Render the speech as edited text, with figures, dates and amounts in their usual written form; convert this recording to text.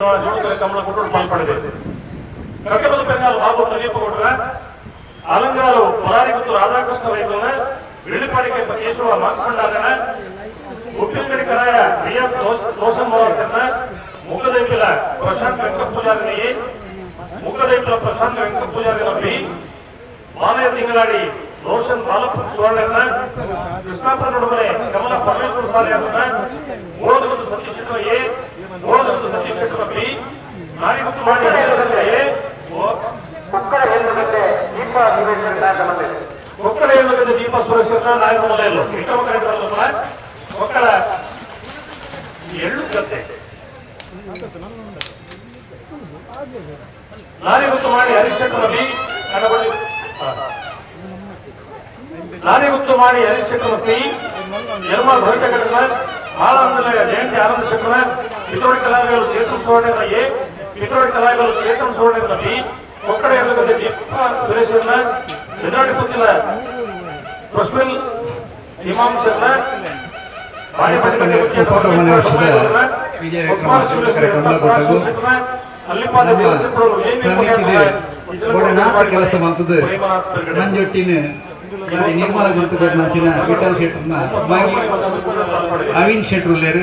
ಕಮಲ ಕೊಟ್ಟು ಪಾಲ್ಪಡೆದೆ. ಕಕ್ಕಬದ ಪೆನ್ನಾಲ್ ಬಾಬು ಪ್ರದೀಪ ಕೊಟ್ರ, ಅಲಂಗಾರು ಪಲಾರಿಗುತ್ತು ರಾಧಾಕೃಷ್ಣ ರೈತನ, ಬಿಳಿಪಾಡಿಕೆ ಕೇಶವ ಮಾಕ್ಕೊಂಡಾಗನ, ಉಪ್ಪಿನಕಡಿ ಕರಾಯ ರಿಯಾಸ್ ರೋಷನ್ ಮೋಹನ್, ಮುಖದೈಪಿಲ ಪ್ರಶಾಂತ್ ವೆಂಕಟ ಪೂಜಾರಿನ ಎ, ಮುಖದೈಪಿಲ ಪ್ರಶಾಂತ್ ವೆಂಕಟ ಪೂಜಾರಿನ ಬಿ, ಬಾಲಯ ತಿಂಗಳಾಡಿ ರೋಷನ್ ಬಾಲಪ್ಪ ಸುವರ್ಣನ, ಕೃಷ್ಣಾಪುರ ನಡುಮನೆ ಕಮಲ ಪರಮೇಶ್ವರ ಸಾಲೆ ಅವರನ್ನ, ಗೋಳದಗುತ್ತು ಸತೀಶ್ ಶೆಟ್ಟರ ಎ, ಗೋಳದಗುತ್ತು ಸತೀಶ್ ಶೆಟ್ಟರ ಬಿ, ನಾರಿಗುತ್ತು ಮಾಡಿ ಎ, ಕೊಕ್ಕಡ ಹೇಳುವುದಕ್ಕೆ ದೀಪ ನಿವೇಶನ ನಾಯಕ ಮಂಡಳಿ. ಕೊಕ್ಕಡ ಹೇಳುವುದಕ್ಕೆ ದೀಪ ಸುರಕ್ಷಿತ ನಾಯಕ ಮೊದಲು ವಿಕ್ರಮ ಕಾರ್ಯಕ್ರಮ. ಕೊಕ್ಕಡ ಎಳ್ಳು ಗದ್ದೆ, ನಾರಿಗುತ್ತು ಮಾಡಿ ಹರೀಶ್ ಶೆಟ್ಟರ ಬಿ ಕನ್ನಬಳ್ಳಿ, ನಾರಿಗುತ್ತು ಮಾಡಿ ಹರೀಶ್ ಶೆಟ್ಟರ ಸಿ, ಯರ್ಮ ಭವಿತ ಕಟ್ಟಡ ಮಾಳಾನಂದಲಯ ಜಯಂತಿ ಆನಂದ ಶೆಟ್ಟರ, ಪಿತ್ರೋಡಿ ಕಲಾವಿದರು ಚೇತನ್ ಸುವರ್ಣ ಎ, ಪಿತ್ರೋಡಿ ಕಲಾವಿದರು ಚೇತನ್ ಸುವರ್ಣ ಬಿ, ಕೊಕ್ಕಡ ಹೇಳುವುದಕ್ಕೆ ದೀಪ ಸುರೇಶ್, ಬೆದರಾಡಿ ಪುತ್ತಿಲ ಪ್ರಶ್ವಿಲ್ ಇಮಾಮ್ ಶರ್ಮ. ವಿಜಯ ವಿಕ್ರಮ ಕಾರ್ಯಕ್ರಮ ಕೊಟ್ಟಗು ಸಮಿತಿದ ಬೋಡೆ ಕೆಲಸ ಮಾಡ್ತದೆ. ಮಂಜೊಟ್ಟಿನ ನಿರ್ಮಲ ಗುರುತು ಕೊಟ್ಟು ನಂಚಿನ ವಿಠಲ್ ಶೆಟ್ಟರ್ನ ಮಗಿ ಅವಿನ್ ಶೆಟ್ರು ಉಲ್ಲೇರು.